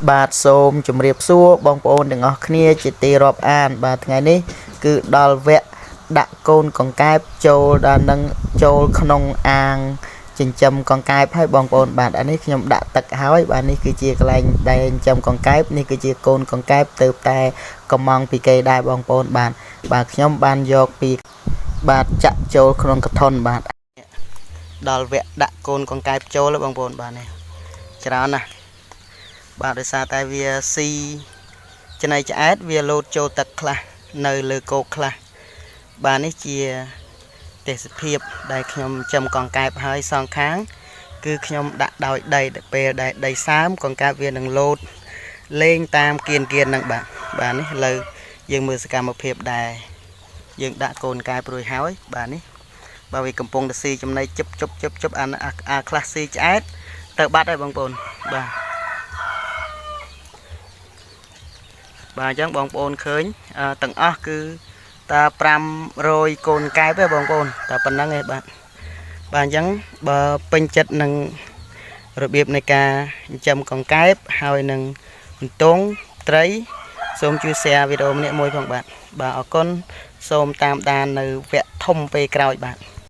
បាទសូមជម្រាបសួរបងប្អូនទាំងអស់គ្នាជាទីរាប់អាន បាទថ្ងៃនេះគឺដល់វគ្គដាក់កូនកង្កែបចូលដល់នឹងចូលក្នុងអាងចិញ្ចឹមកង្កែបហើយបងប្អូនបាទអានេះខ្ញុំដាក់ទឹកហើយបាទនេះគឺជាកន្លែងដែលចិញ្ចឹមកង្កែបនេះគឺជាកូនកង្កែបទៅតែកំងពីគេដែរបងប្អូនបាទបាទខ្ញុំបានយកពីបាទចាក់ចូលក្នុងកធនបាទដល់វគ្គដាក់កូនកង្កែបចូលហើយបងប្អូនបាទនេះច្រើនណាស់បាទដោយសារតែវាស៊ីចំណីឆ្អែតវាលោតចូលទឹកខ្លះនៅលើគោកខ្លះបាទនេះជាទេសភាពដែលខ្ញុំចិញ្ចឹមកង្កែបហើយសងខាង គឺខ្ញុំដាក់ដោយដីពេលដែលដីសើមកង្កែបវានឹងលោតលេងតាមគៀនគៀនហ្នឹងបាទបាទនេះឥឡូវយើងមើលសកម្មភាពដែរយើងដាក់កូនកែបរួចហើយបាទនេះបាទវាកំពុងតែស៊ីចំណីជិបជប់ជិបជប់អាអាខ្លះស៊ីឆ្អែតទៅបាត់ហើយបងប្អូនបាទបាទអញ្ចឹងបងប្អូនឃើញទាំងអស់គឺតា500កូនកែបទេបងប្អូនតែប៉ុណ្្នឹងឯងបាទបាទអញ្ចឹងបើពេញចិត្តនឹងរបៀបនៃការចិញ្ចឹមកង្កែបហើយនឹងអន្ទង់ត្រីសូមជួយ share វីដេអូម្នាក់មួយផងបាទបាទអរគុណសូមតាមដាននៅវគ្គធំពេលក្រោយបាទ។